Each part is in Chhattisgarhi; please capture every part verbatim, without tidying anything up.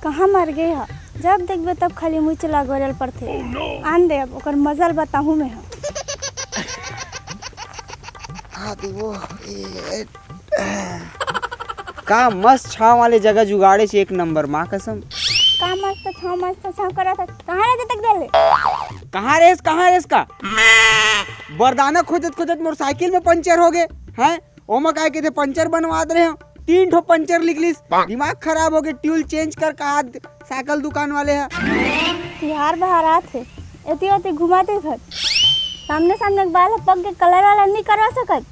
कहाँ मर गे ह? जब देखबे तब खाली मुँह चला गोरेल पड़थे। आन दे, अब ओकर मजा ल बताहूँ मैं ह। हाँ, दे वो, ए, का मस्त छाँव वाले जगह जुगाड़े छे, एक नंबर, माँ कसम। का मस्त छाँव, मस्त छाँव करत हस? कहाँ ले जतक दे ले? कहाँ रेस, कहाँ रेस का? बरदाना खोजत खोजत मोर साइकिल में पंचर हो गे, हैं? ओमा काय कहिथे, पंचर बनवात रहे हंव, तीन ठो पंचर निकलिस, दिमाग खराब हो गे, ट्यूल चेंज कर कहा साइकिल दुकान वाले ह। तिहार बहार आत हे, एती ओती घुमाते घर, सामने सामने के बाल ह पक के कलर वाला नहीं करवा सकत,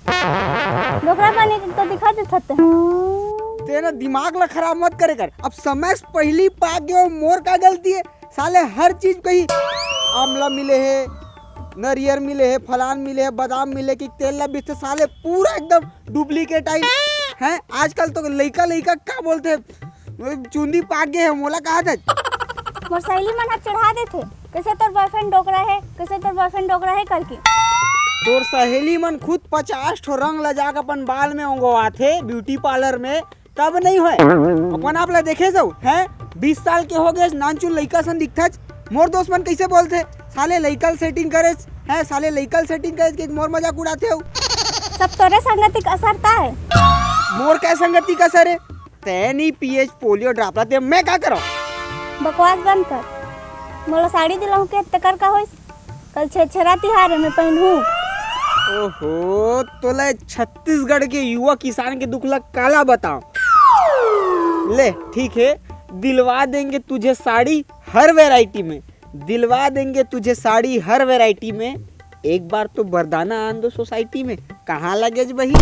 डोकरा पानी के तो दिखा देथत। तेना दिमाग ला खराब मत करे कर, अब समय से पहिली पाक गयो, मोर का गलती है? साले हर चीज कही, आमला मिले हे, नरियर मिले हे, फलान मिले हे, बादाम मिले कि तेल ला बेचथे, साले पूरा एकदम डुप्लीकेट आई। हैं, आजकल तो लइका लइका का बोलथे, चुंदी पाक गे हे, मोला कहा था। मोर सहेली मन ह चढ़ा देथे, कैसे तोर बॉयफ्रेंड डोकरा है, कैसे तोर बॉयफ्रेंड डोकरा है करके। तोर सहेली मन खुद पचास ठो रंग ला जाके अपन बाल में ओंगवाथे ब्यूटी पार्लर में, तब नहीं होय। अपन आप ला देखे जाऊ, हैं? बीस साल के हो गए, नानचुन लइका सन दिखथच। मोर दोस्त मन कैसे बोलथे, "साले लइका ल सेटिंग करेच, हैं? साले लइका ल सेटिंग करेच," के मोर मजाक उड़ाथे हो। सब तोरे संगति का असर ता है। मोर क्या संगति का असर है? तै नहीं पिएच पोलियो ड्राप ला, ते मैं का करो? बकवास बंद कर। मोला साड़ी दिलाहूं के तेकर का होइस? कल छेरछेरा तिहार है, मैं पहनहूं। ओहो, तोला छत्तीसगढ़ के युवा किसान के दुख ला काला बताओ। ले, ठीक है, दिलवा देंगे तुझे साड़ी हर वैरायटी में, दिलवा देंगे तुझे साड़ी हर वैरायटी में। एक बार तो बरदाना आन दो सोसाइटी में, कहाँ लगेच बही?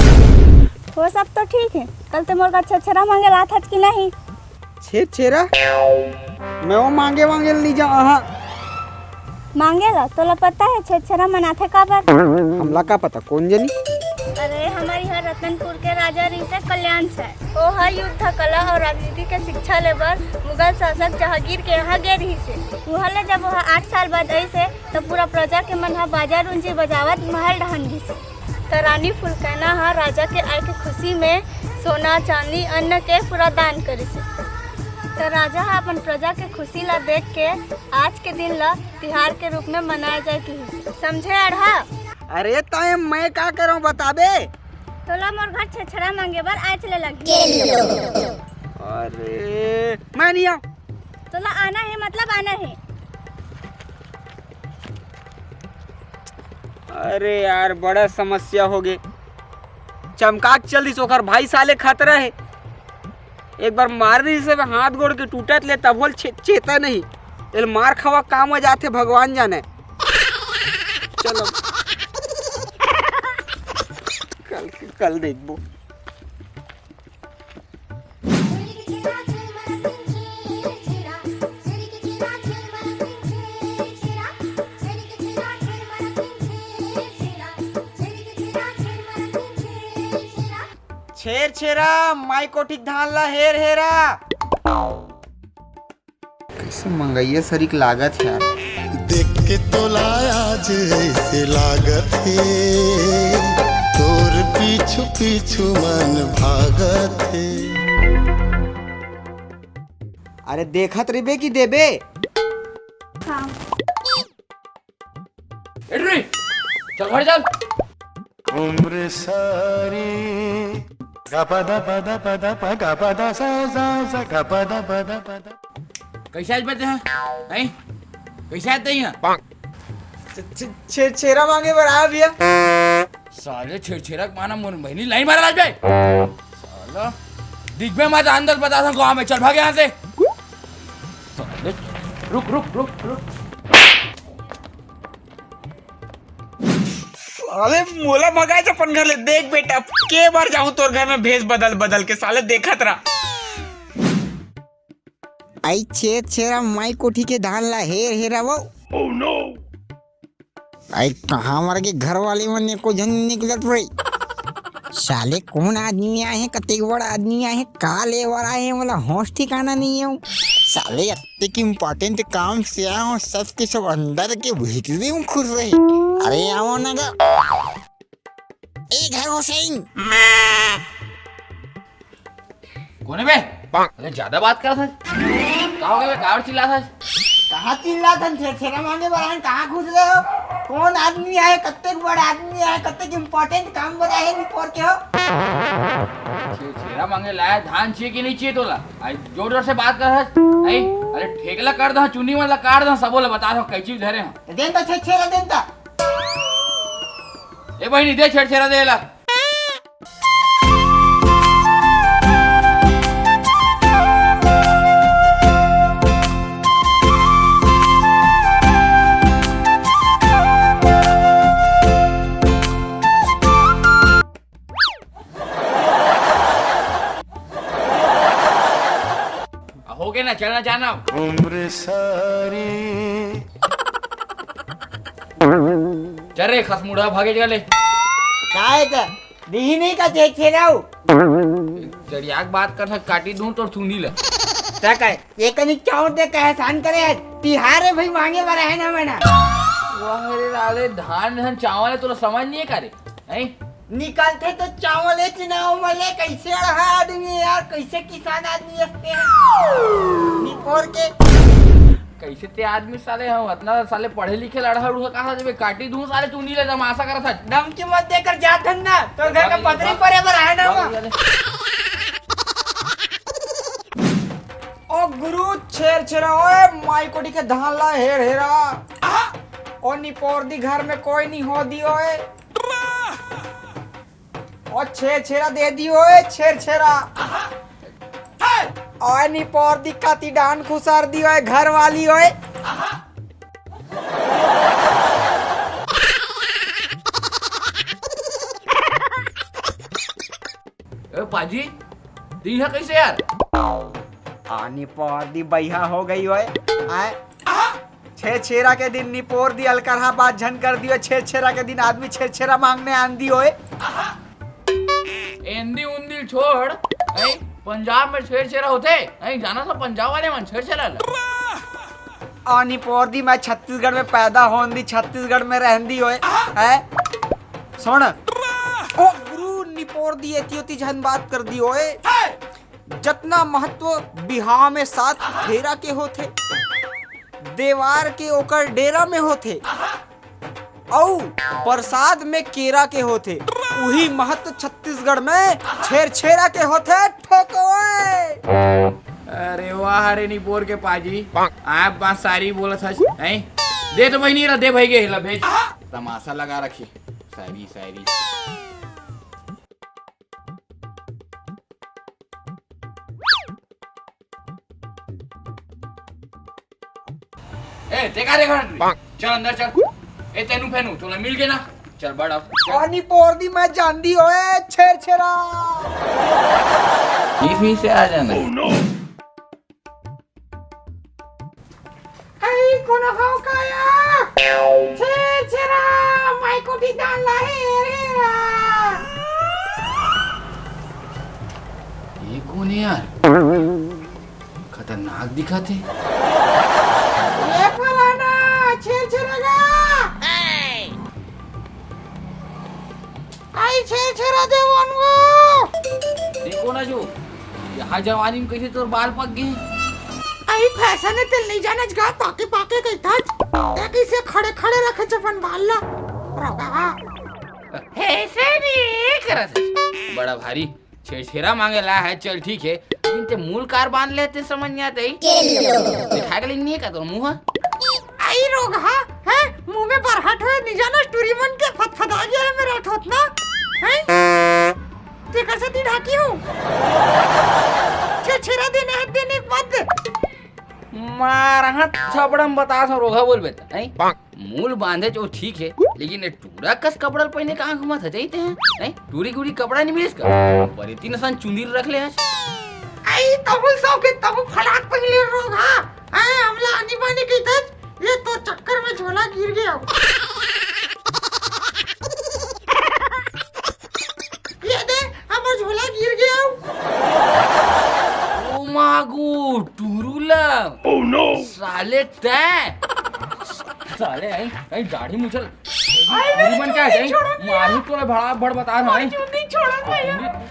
वो सब तो ठीक है, कल ते मोर का छेरछेरा मांगे लात हच कि नहीं? छेरछेरा? मैं वो मांगे वांगे ल नहीं जाऊँ, हाँ। मांगे ला? तोला पता है छेरछेरा मनाथे काबर? हमला का पता, कौन जनी? अरे, हमर इहाँ रतनपुर के राजा रहिस हे कल्याण सिंह। ओह युद्ध कला और राजनीति के शिक्षा ले बर मुगल शासक जहांगीर के यहाँ गे रहिस हे। उहाँ ले जब ओह आठ साल बाद आइस हे, त पूरा प्रजा के मन ह बाजा रुंजी बजावत महल डहन गिस हे। त रानी फुलकैना ह राजा के आय के खुशी में सोना, चांदी, अन्न के पूरा दान करिस हे। त राजा ह अपन प्रजा के खुशी ला देख के आज के दिन ला तिहार के रूप में मनाए जाए किहिस। समझे अड़हा? अरे ताए मैं का करूं बताबे? तोला मोर घर छेरछेरा मांगे बर आए चले लगही। अरे मैं नहीं आऊं। तोला आना है मतलब आना है। अरे यार, बड़ा समस्या हो गे। चमका के चल दिस, ओकर भाई साले खतरा है। एक बार मार दिस, हाथ गोड़ के टूटत ले, तभो ले चे-, चेता नहीं। एल मार खावा काम आ जाथे, भगवान जाने। चलो, कल, कल देखबो। छेरछेरा, माई कोठिक धान ला हेर हेरा। कैसे मंगैया सरीक लागत हे यार। देख के तोला आज ऐसे लागत हे, तोर पीछू पीछू मन भागत हे। अरे देखत रहिबे कि देबे? हाँ। एड्री, चल घर चल। उम्र सारी गपदा पदा पदा प गपदा सा सा सा गपदा पदा पदा। कैसे आज बचे हैं? नहीं? कैसे आते हैं? छे-, छे-, छेरा मांगे बर आया भैया। साले छेरछेरा के माना मोर बहिनी लाइन मारा आज बे। साला दिखबे मत अंदर बता था गाँव में, चल भाग यहाँ से। साले रुक रुक रुक रुक। साले मोला भगाए अपन घर ले। देख बेटा, के बार जाऊं तोर घर में भेष बदल बदल के, साले देखत रह। आई छेर छेरा माई कोठी के धान ला हेर हेरा वो। आई कहाँ मर के घर वाले मन ने को झन निकलत भाई। साले कौन आदमी आए हैं, कतेक बड़ा आदमी आए हैं, का लेवर आए हैं, वाला होश ठिकाना नहीं है। साले अतेक इंपॉर्टेंट काम से आए हो, सब के सब अंदर के भीतरी में खुश रहे। अरे आओ ना गा। ए घर हुसैन। कोने बे? अरे ज्यादा बात करत हस। का हो गया बे? काबर चिल्लात हस? कहाँ चिल्लात हन? छेरछेरा मांगे बर आए हन, कहाँ घुस गए हो? कौन आदमी आए, कत्तेक बड़ा आदमी आए, कत्तेक इंपॉर्टेंट काम बर आए हन, निपोर के हो? छेरछेरा मांगे लाए, धान चाहिए कि नहीं चाहिए तोला? आई जोर जोर से बात करत हस। आई, अरे ठेकला कर दो, चुन्नी वाला काट दो, सबो ला बता दो, कैची धरे हो। तो देन तो छेरछेरा देन तो। ए बहिनी, दे छेरछेरा दे ला। हो गया ना, चलना जाना। उम्र सारी। चल रे खसमुड़ा, भागे चले। काय त दीही नहीं का छेरछेरा? चढ़िया के बात कर, काटी दूं तोर सूंडी ला। त काय, ये कनी चाउर दे का एहसान करे है। तिहार है भाई, मांगे वाला है ना मैना। वाह रे लाले, धान धान चावल है, तोला समझ नहीं है का रे? हैं? निकलथे तो चावल है चुनाव मले, कैसे अड़हा आदमी है यार, कैसे किसान आदमी हंसते हैं निपोर के। कैसे ते आदमी साले हम अतना साले पढ़े लिखे लड़हा उड़हा कहा जब काटी दूं साले तू नहीं ले तमाशा करत है। धमकी मत देकर जा धन्ना, तो घर का पतरी परे पर आए ना वो। ओ गुरु छेरछेरा ओए, माई कोठी के धान ला हेर हेरा। ओ निपोर दी घर में कोई नहीं हो दी ओए। ओ छेरछेरा दे दी ओए, छेरछेरा। ओए निपोर दी काती डान खुसार दी ओए, घर वाली ओए। ए पाजी, दी है कैसे यार? आनी पोर दी बइहा हो गई ओए। आए। छेरछेरा के दिन निपोर दी अलकरहा बात झन कर दियो। छेरछेरा के दिन आदमी छेरछेरा मांगने आन दी ओए। एंदी उंदी छोड़, हैं? पंजाब में छेरछेरा होथे, हैं? जाना था पंजाब वाले मन छेरछेरा ला। आनी पोर दी मैं छत्तीसगढ़ में पैदा होन दी, छत्तीसगढ़ में रहन दी ओए। हैं? सुन। ओ गुरु निपोर दी एती ओती झन बात कर दी ओए। जतना महत्व बिहाव में सात फेरा के होथे, देवार के ओकर डेरा में होथे, अउ प्रसाद में केरा के होथे, उही महत्व छत्तीसगढ़ में छेरछेरा के होथे। ठोकोए। अरे वाह रे निपोर के पाजी, आप बात सारी बोलत हस, हैं? दे तो बहिनी ला, दे भाई के ला भेज। तमाशा लगा रखी, सारी सारी। ए, ते का रे घर? चल अंदर चल। ए, तेनू फेनू, तोला मिल गए ना? चल, बड़ अब। पानी पोर दी मैं जान दी ओए, छेरछेरा। बीच बीच से आ जाना। आई कोनो हव काया? छेरछेरा, माई कोठी दान ला हे रे रा। ये कौन है यार? खतरनाक दिखत हे। ये फलाना, छेरछेरा गा। आई छेरछेरा देवन वो। देखो ना जो, यहाँ जवानी में कैसे तोर बाल पक गए। आई फैशन है, तेल नहीं जाना जगा, पाके पाके कहता। ते कैसे खड़े खड़े रखे छपन बाल ला। रोगा। ऐसे नहीं करत है। बड़ा भारी छेरछेरा मांगे ला है, चल ठीक है, लेकिन ते मूल कार बांध लेते समझ नहीं आते ही। मिठाई का लिंग नहीं है का तोर मुंह? आई रोगहा, हैं? मुंह में बरहट होए, नहीं जाना, टूरी मन के फतफदा गया है मेरा ठोतना, हैं? ते कैसे दी ढाकी हूँ? छेरछेरा देने हाथ देने मत। मारहत थपड़म बता सो रोगहा बोल बेटा, हैं? मूल बांधे जो ठीक है, लेकिन ये टूरा कस कपड़ा पहने कहाँ घुमा था जाते हैं, हैं? टूरी गुरी कपड़ा नहीं मिलिस का? पर इतनी सन चुंदी रख ले आज। आई तहु सौ के तहु फलाट पहले रोग हा। आए हमला आनी बानी कहिथस, ये तो चक्कर में झोला गिर गया। ये दे, हमर झोला गिर गया। ओ मागू, टुरुला। Oh no! साले तैं। साले, आई, आई, दाढ़ी मुछल। आई, मेरी मन क्या है? छोड़ो भैया। मारू तो भड़ा भड़ बता रहा है। चुंदी छोड़ो भैया।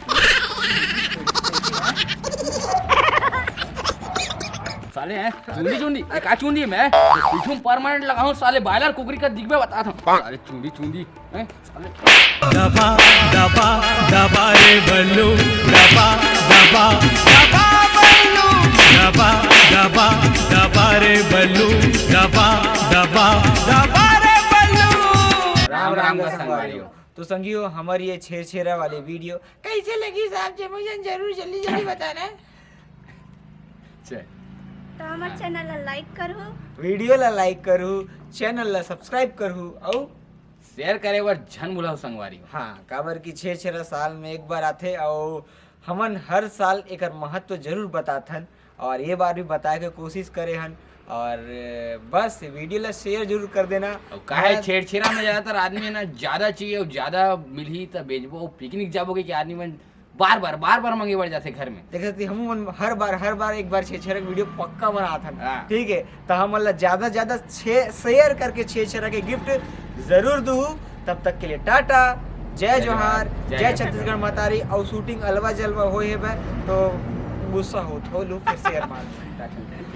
साले हैं, चुंदी, चुंदी, ये का चुंदी है? मैं पीछू परमानेंट लगाऊं, साले बॉयलर कुकरी का दिख में बता था। साले चुंदी, चुंदी, हैं? साले। दबा, दबा, दबा रे बल्लू, दबा, दबा, दबा बल्लू, दबा, दबा, दबा रे बल्लू, दबा, दबा, दबा रे बल्लू। राम राम का संगवारी हो। तो संगी हो, हमारी ये छेरछेरा वाली वीडियो कैसे लगी साहब? जम्मो झन जरूर जल्दी जल्दी बताना। चल। तो हमर चैनल ला लाइक करहु। वीडियो ला लाइक करहु, चैनल ला सब्सक्राइब करहु, अउ शेयर करे बर झन भुलाहु संगवारी हो। हाँ, काबर कि छेरछेरा साल में एक बार आथे, अउ हमन हर साल एकर महत्व जरूर बताथन, और ये बार भी बताए के कोशिश करे हन। और बस वीडियो ला शेयर जरूर कर देना। अउ काहे और छेरछेरा में ज्यादातर आदमी है ना, ज्यादा चाहिए और ज्यादा मिलही त बेचबो, पिकनिक जाबो के, कि आदमी मन बार बार, बार बार मांगे बर जाथे घर में। देख सकती हमू मन हर बार, हर बार एक बार छेरछेरा के वीडियो पक्का बनाथन। हाँ। ठीक है, तो हमन ला ज्यादा ज्यादा छे-, शेयर करके छेरछेरा के गिफ्ट जरूर दूहू। तब तक के लिए टाटा, जय जय जोहार, जोहार, जय जय छत्तीसगढ़। छत्तीसगढ़ महतारी। और शूटिंग अलवा जलवा होए हे बे, तो गुस्सा होत हो लोग, फिर शेयर मार। टाटा।